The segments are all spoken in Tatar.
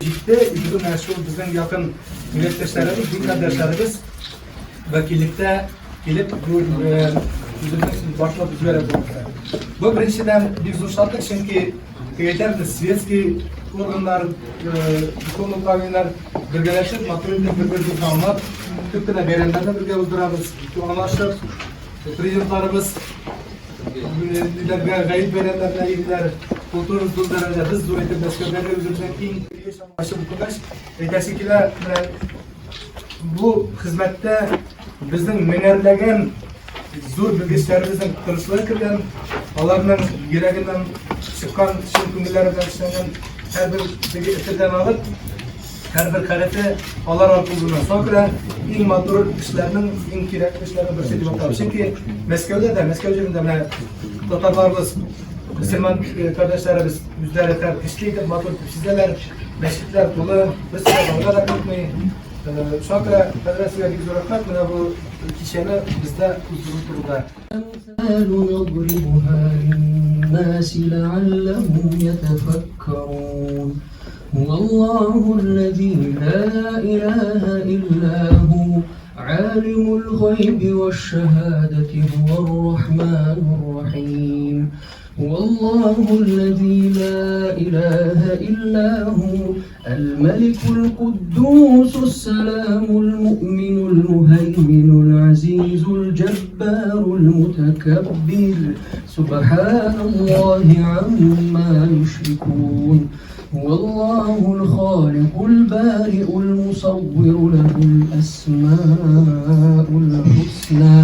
җитте. Бүген менә шул безнең якын милләттәшләребез, дин кардәшләребез вәкиллектә килеп бу үзебез башлап җибәрә бу. Бу беренчедән бик зур шатлык, чөнки теге әйтәбез, светский органнар, духовный управлениеләр бергәләшеп, матур итеп бер-беребезне аңлап, күп кенә бәйрәмнәрне бергә уздырабыз, аңлашып, президентларыбыз ниләргә гаеп бәйрәмнәренә йөриләр, культурабыз зур дәрәҗәдә, без зур итеп Мәскәүдә дә үзебезнең иң ачып укыгач, әйтәсе килә, менә бу хезмәттә безнең меңәрләгән зур белгечләребезнең тырышлыгы кергән, аларның йөрәгеннән чыккан, чын күңелләре белән эшләнгән һәрбер теге этердән алып, һәрбер хәрефе алар аркылы булган. Шуңа күрә иң матур эшләрнең, иң кирәкле эшләрнең берсе дип аталам. Чөнки Мәскәүдә дә, Мәскәү җирендә менә татарларыбыз, мөселман кардәшләребез үзләре һәр көчле итеп, матур итеп сизәләр. Мәчетләр тулы, без барырга да курыкмый. Шуңа күрә, хәзрәт, сезгә бик зур рәхмәт, менә бу кичәне бездә уздыру турында. نضربها للناس لعلهم يتفكرون هو الله الذي لا إله إلا هو عالم الغيب والشهادة هو الرحمن الرحيم هو الله الذي لا إله إلا هو الملك القدوس السلام المؤمن المهيمن العزيز الجبار المتكبر سبحان الله عما يشركون هو الله الخالق البارئ المصور له الأسماء الحسنى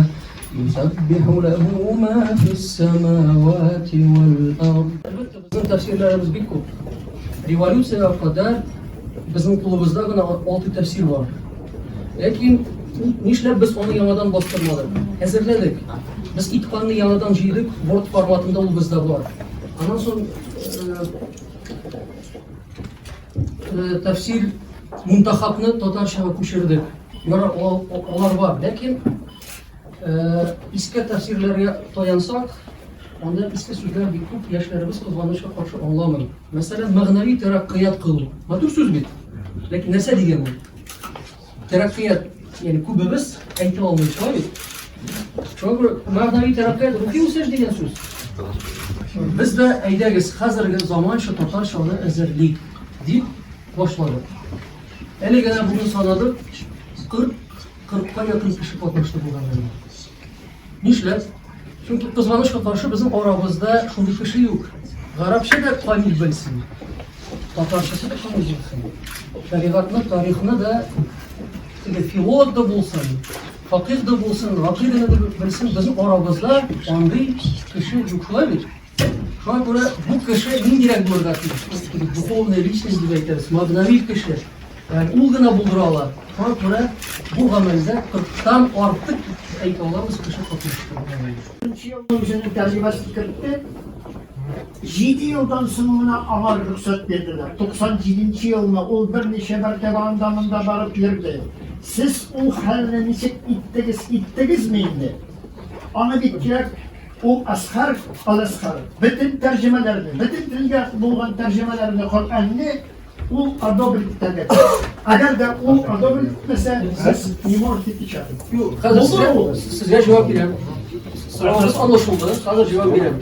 يسبح له ما في السماوات والأرض. Әлбәттә, безнең тәфсирләребез бик күп. Революциягә кадәр безнең кулыбызда гына алты тәфсир бар. Ләкин нишләп без аны яңадан бастырмадык? Әзерләдек. Без Итканны яңадан җыйдык, Word форматында ул бездә бар. Аннан соң тәфсир Мунтахабны татарчага күчердек. Ярар, алар бар. Ләкин Иске тәфсирләргә таянсак, анда иске сүзләр бик күп, яшьләребез кызганычка каршы аңламый. Мәсәлән, мәгънәви тәрәккыят кылу. Матур сүз бит. Ләкин нәрсә дигән ул? Тәрәккыят, ягъни күбебез әйтә алмый, шулай бит? Шуңа күрә мәгънәви тәрәккыят рухи үсеш дигән сүз. Без дә әйдәгез, хәзерге заманча татарча аны әзерлик дип башладык. Әле генә бүген санадык, 40 Кырыкка якын кеше катнашты бу гамәлдә. Нишләп? Чөнки кызганычка каршы безнең арабызда шундый кеше юк. Гарәпчә дә камил белсен, татарчасы да камил булсын. Шәригатьне, тарихны да теге филолог да булсын, факих да булсын, гакыйдәне дә белсен, безнең арабызда андый кеше юк, шулай бит? Шуңа күрә бу кеше ниндирәк булырга тиеш? Духовная личность дип әйтәбез, мәгънәви кеше. Ягъни ул гына булдыра ала. Шуңа күрә бу гамәлдә кырыктан артык әйтә алабыз кеше катнашты бу гамәлдә. Нче елны үзенең тәҗрибәсен кертте. Җиде елдан соң гына аңа рөхсәт бирделәр. 97 нче елны ул берничә мәртәбә анда-монда барып йөрде. Сез ул хәлне ничек иттегез, иттегезме инде? Аны бит кирәк Ул Әсхар, Аль-Әсхар, бөтен тәрҗемәләрне, бөтен телгә булган тәрҗемәләрне, Коръәнне ул одобрить итәргә тиеш. Әгәр дә ул одобрить итмәсә, сез не можете печатать. Юк, хәзер сезгә, сезгә җавап бирәм. Соравыгыз аңлашылды, хәзер җавап бирәм.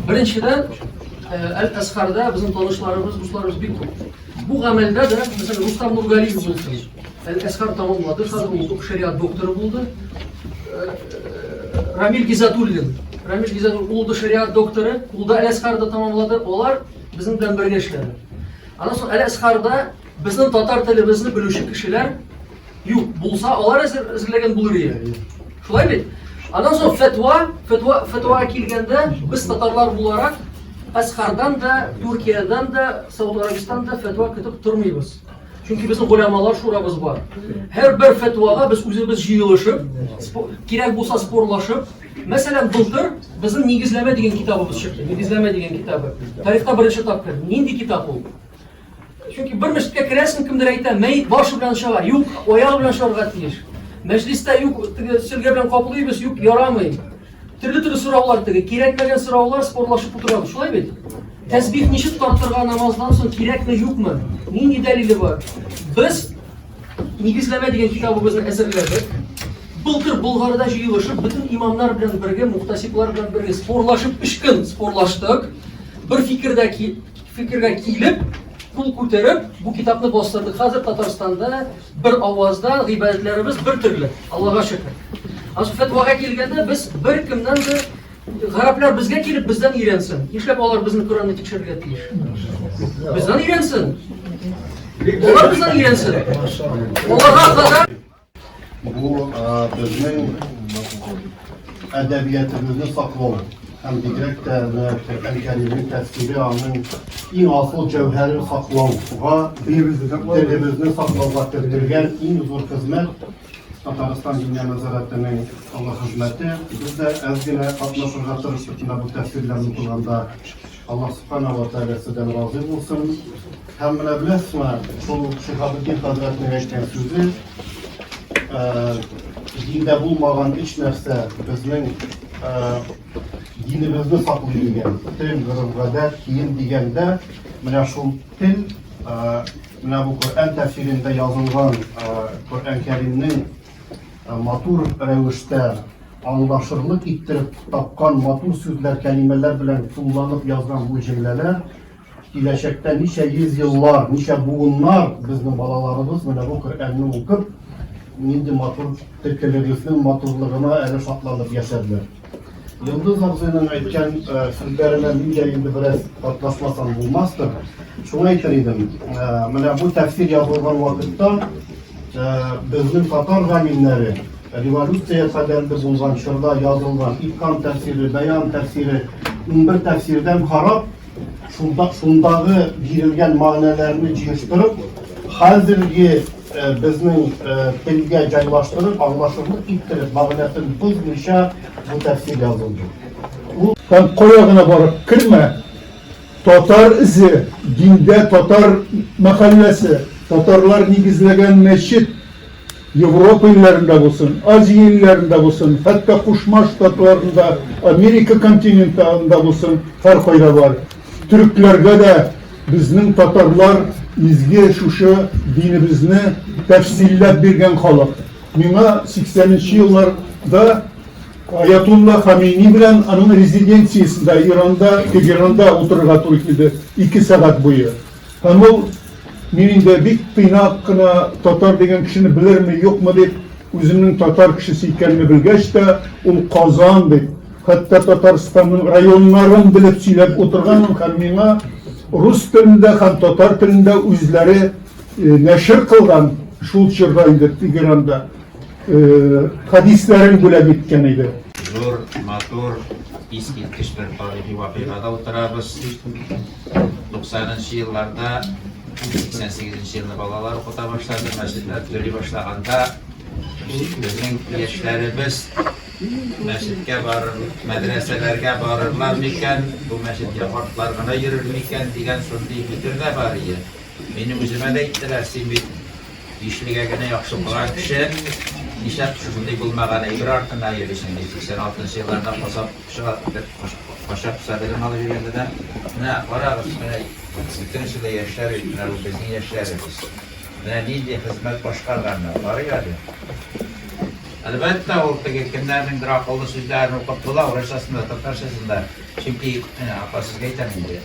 Беренчедән, Әл-Әсхарда безнең танышларыбыз, дусларыбыз бик күп. Бу гамәлдә дә, мәсәлән, Рустам Нургалиев булсын. Әл-Әсхар тәмамлады, хәзер ул шәриат докторы булды. Рамил Гизатуллин. Рамил Гизатуллин ул да шәриат докторы, ул да Әл-Әсхарда тәмамлады. Алар безнең белән бергә эшләде. Аннан соң Әл-Әсхарда безнең татар телебезне белүче кешеләр юк. Булса, алар әзерләгән булыр иде. Шулай бит? Аннан соң фәтва, фәтва, фәтвага килгәндә, без татарлар буларак Әсхардан да, Төркиядән дә, Сауд Арабистаннан да фәтва көтеп тормыйбыз. Чөнки безнең голямалар шурабыз бар. Һәрбер фәтвага без үзебез җыелышып, кирәк булса спорлашып, мәсәлән, былтыр безнең Нигезләмә дигән китабыбыз чыкты. Нигезләмә дигән китабы. Тарихта беренче тапкыр. Нинди китап ул? Чөнки бер мәчеткә керәсең, кемдер әйтә, мәет башы белән чыга, юк, аягы белән чыгарга тиеш. Мәҗлистә юк, теге сөлге белән каплыйбыз, юк, ярамый. Төрле-төрле сораулар теге, кирәкмәгән сораулар, спорлашып утырабыз, шулай бит? Тәсбих ничек тартырга намаздан соң кирәкме, юкмы? Нинди дәлиле бар? Без Нигезләмә дигән китабыбызны әзерләдек. Былтыр Болгарда җыелышып, бөтен имамнар белән бергә, мухтасиблар белән бергә спорлашып, өч көн спорлаштык. Бер фикердә фикергә килеп, кул күтәреп, бу китапны бастырдык. Хәзер Татарстанда бер авазда гыйбадәтләребез бер төрле. Аллага шөкер. Ә фәтвага килгәндә без бер кемнән дә Гарәпләр безгә килеп бездән өйрәнсен. Нишләп алар безнең Коръәнне тикшерергә тиеш? Бездән өйрәнсен. Алар бездән өйрәнсен. Аларга кадәр Бу безнең әдәбиятыбызны саклау һәм бигрәк тә Коръән Кәримнең тәфсире аның иң асыл җәүһәрен саклауга, телебезне саклауга кертелгән иң зур хезмәт. Татарстан Диния нәзарәтенең олы хезмәте. Без дә әз генә катнашырга тырыштык менә бу тәфсирләрне укыганда. Аллаһ Субхана ва Тәгалә сездән разый булсын. Һәм менә беләсезме, шул Шиһабетдин хәзрәтнең әйткән сүзе, диндә булмаган өч нәрсә безнең динебезне саклый дигән. Тел, гореф-гадәт, кием дигәндә, менә шул тел Менә бу Коръән тәфсирендә язылган Коръән Кәримнең матур рәвештә аңлашырлык иттереп тапкан матур сүзләр, кәлимәләр белән кулланып язган бу җөмләләр киләчәктә ничә йөз еллар, ничә буыннар безнең балаларыбыз менә бу Коръәнне укып, нинди матур телебезнең матурлыгына әле шатланып яшәрләр. Йолдыз абзыйның әйткән сүзләренә мин дә инде бераз катнашмасам булмастыр. Шуны әйтер идем. Менә бу тәфсир язылган вакытта безнең татар галимнәре революция кадәрле булган чорда язылган Иткан тәфсире, Бәян тәфсире, 11 тәфсирдән карап, шунда шундагы бирелгән мәгънәләрне җыештырып, хәзерге э, безнең э, телгә җайлаштырып, аңлашырлык иттереп, мәгънәсен бозмыйча бу тәфсир язылды. Ул һәм кая гына барып кермә, татар эзе, диндә татар мәхәлләсе, татарлар нигезләгән мәчет Европа илләрендә булсын, Азия илләрендә булсын, хәтта Кушма Штатларында, Америка континентында булсын, һәркайда бар. Төрекләргә дә безнең татарлар изге шушы динебезне тәфсилләп биргән халык. Миңа 80 нче елларда Аятулла Хомейни белән аның резиденциясендә, Иранда, Тегеранда утырырга туры килде 2 сәгать буе. Һәм ул, мин инде бик тыйнак кына татар дигән кешене белерме, юкмы дип, үземнең татар кешесе икәнне белгәч тә, ул Казан дип, хәтта Татарстанның районнарын белеп сөйләп утырганын һәм миңа рус телендә һәм татар телендә үзләре э, нәшер кылган шул чорда инде Тегеранда э, хәдисләрен бүләк иткән иде. Зур, матур, искиткеч бер тарихи вакыйгада утырабыз. 90 нчы елларда, 88 нче елны балалар укыта башлады, мәчетләр төзели башлаганда безнең яшьләребез мәчеткә барыр, мәдрәсәләргә барырлар микән, бу мәчеткә картлар гына йөрер микән дигән шундый фикер дә бар иде. Минем үземә дә әйттеләр, син бит бишлегә генә яхшы укыган кеше, нишләп шушындый булмаган әйбер артыннан йөрисең, дип 86 нчы елларда касап чыга, Качак белем алып йөргәндә дә, менә карагыз, менә бөтенесе дә яшьләр бит, менә бу безнең яшьләребез. Менә нинди хезмәт башкарганнар, карыйк әле. Әлбәттә, ул теге кемнәрнеңдер акыллы сүзләрен укып була, урысчасын да, татарчасын да. Чөнки, менә апа сезгә әйтәм инде,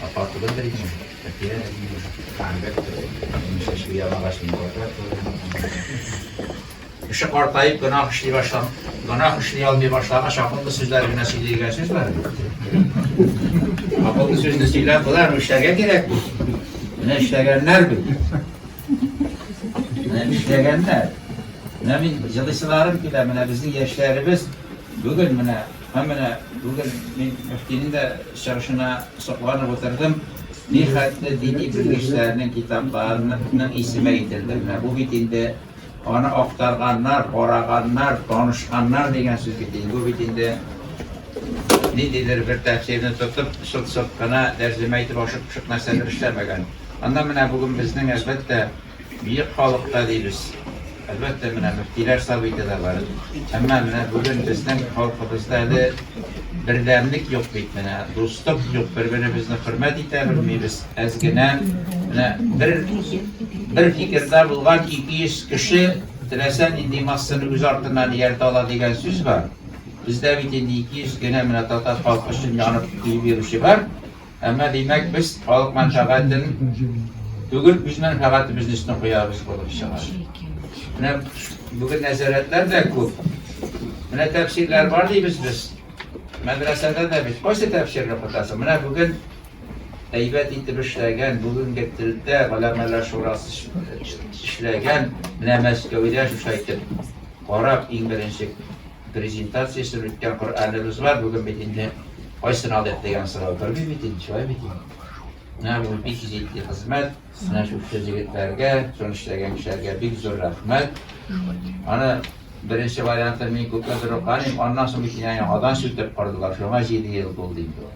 апа түгелдер инде, әтиләр инде. Әлбәттә, минем чәч уямагач, мин картрак түгел. Кеше картаеп гөнаһ эшли башлап, гөнаһ эшли алмый башлагач, акыллы сүзләр генә сөйли дигән сүз бар бит. Акыллы сүзне сөйләп була, аны эшләргә кирәк бит. Менә эшләгәннәр бит. Менә эшләгәннәр. Менә мин җылыйсыларым килә, менә безнең яшьләребез бүген менә һәм менә бүген мин мөфтинең дә чыгышына сокланып утырдым. Ни хәтле дини белгечләрнең китапларының исеме әйтелде. Менә бу бит инде Аны актарганнар, караганнар, танышканнар дигән сүз бит инде. Бу бит инде ниндидер бер тәфсирне тотып, чылт-чылт кына тәрҗемә итеп ашык-пошык нәрсәдер эшләмәгән. Анда менә бүген безнең, әлбәттә, бөек халык та дибез. Әлбәттә, менә мөфтиләр советы да бар. Әмма менә бүген безнең халкыбызда әле Бердәмлек юк бит менә, дуслык юк, бер-беребезне хөрмәт итә белмибез. Әз генә менә бер бер фикердә булган 200 кеше теләсә нинди массаны үз артыннан ияртә ала дигән сүз бар. Бездә бит инде 200 генә менә татар халкы өчен янып көеп йөрүче бар. Әмма, димәк, без халык мәнфәгатен түгел, үз мәнфәгатебезне өстен куябыз булып чыга. Менә бүген нәзарәтләр дә күп. Менә тәфсирләр бар дибез без. Мәдрәсәдә дә бит кайсы тәфсирне укытасың? Менә бүген әйбәт итеп эшләгән, бүгенге телдә голәмәләр шурасы эшләгән, менә Мәскәүдә шушы әйтеп карап, иң беренче презентациясен үткән Коръәнебез бар. Бүген бит инде кайсын алыйк дигән сорау тормый бит инде, шулай бит инде. Менә бу бик җитди хезмәт. Менә шушы егетләргә, шуны эшләгән кешеләргә бик зур рәхмәт. Аны беренче вариантын мин күпмедер укыган идем, аннан соң бит инде яңадан сүтеп кордылар. Шуңа 7 ел булды инде.